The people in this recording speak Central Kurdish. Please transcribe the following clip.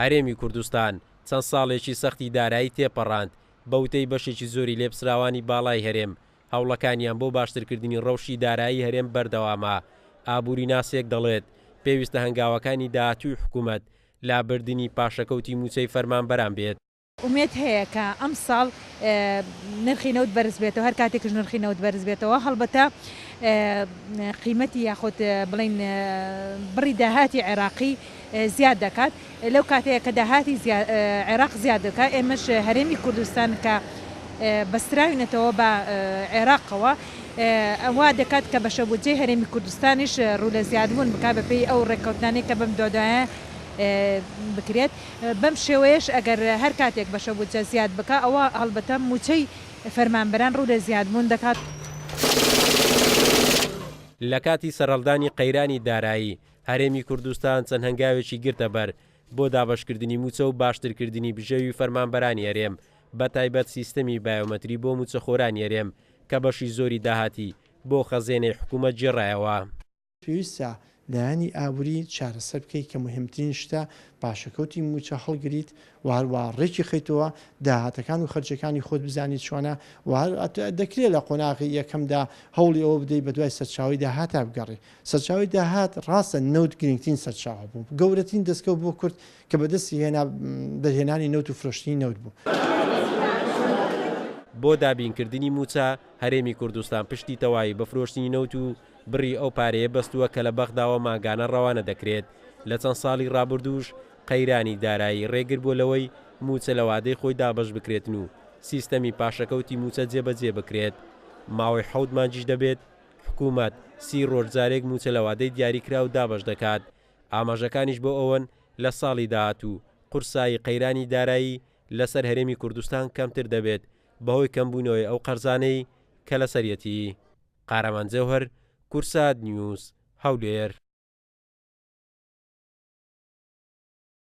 هەرێمی کوردستان چەند ساڵێکی سەختی دارایی تێپەڕاند، بە وتەی بەشێکی زۆری لێپسراوانی باڵای هەرێم، هەوڵەکانیان بۆ باشترکردنی ڕەوشی دارایی هەرێم بەردەوامە، ئابووریناسێک دەڵێت، پێویستە هەنگاوەکانی داهاتووی حکومەت لابردنی پاشەکەوتی مووچەی فەرمانبەران بێت. ئومێد هەیە کە ئەمساڵ نرخی نەوت بەرز بێتەوە، هەر کاتێکش نرخی نەوت بەرز بێتەوە هەڵبەتە قیمەتی یاخود بڵێین بڕی داهاتی عێراقی زیاد دەکات، لەو کاتەیە کە داهاتی عێراق زیاد دەکات ئێمەش هەرێمی کوردستان کە بەستراوینەتەوە بە عێراقەوە وا دەکات کە بەشە بودجەی هەرێمی کوردستانیش ڕوو لە زیادبوون بکات بەپێی ئەو ڕێککەوتنانەی کە بەم دوادوایە بکرێت. بەم شێوەیەش ئەگەر هەر کاتێک بەشە بودجە زیاد بکا ئەوا هەڵبەتە مووچەی فەرمانبەران ڕوو لە زیادبوون دەکات. لە کاتی سەرهەڵدانی قەیرانی دارایی، هەرێمی کوردستان چەند هەنگاوێکی گرتە بەر بۆ دابەشکردنی مووچە و باشترکردنی بژێوی فەرمانبەرانی هەرێم، بەتایبەت سیستەمی بایۆمەتری بۆ مووچەخۆرانی هەرێم کە بەشی زۆری داهاتی بۆ خەزێنەی حکوومەت گێڕایەوە. پێویستە لایەنی ئابووری چارەسەر بکەیت کە موهیمترین شتە، پاشەکەوتی مووچە هەڵگریت و هەروا ڕێکی خەیتەوە، داهاتەکان و خەرجیەکانی خۆت بزانی چۆنە و هەر دەکرێت لە قۆناغی یەکەمدا هەوڵی ئەوە بدەیت بەدوای سەرچاوەی داهاتا بگەڕێی. سەرچاوەی داهات ڕاستە نەوت گرنگترین سەرچاوە بوو، گەورەترین دەستکەوت بۆ کورد کە بەدەستی هێنا دەرهێنانی نەوت و فرۆشتنی نەوت بوو. بۆ دابینکردنی مووچە، هەرێمی کوردستان پشتی تەواوی بە فرۆشتنی نەوت و بڕی ئەو پارەیە بەستووە کە لە بەغداوە مانگانە ڕەوانە دەکرێت، لە چەند ساڵی ڕابردووش قەیرانی دارایی ڕێگر بووە لەوەی مووچە لە وادەی خۆی دابەش بکرێتن و سیستەمی پاشەکەوتی مووچە جێبەجێ بکرێت، ماوەی حەوت مانگیش دەبێت حکوومەت سی ڕۆژ جارێک مووچە لە وادەی دیاریکراو دابەش دەکات، ئاماژەکانیش بۆ ئەوەن لە ساڵی داهاتوو قورسایی قەیرانی دارایی لەسەر هەرێمی کوردستان کەمتر دەبێت بەهۆی کەمبوونەوەی ئەو قەرزانەی کە لەسەریەتی. قارەمان جەوهەر، کورسات نیوز، هەولێر.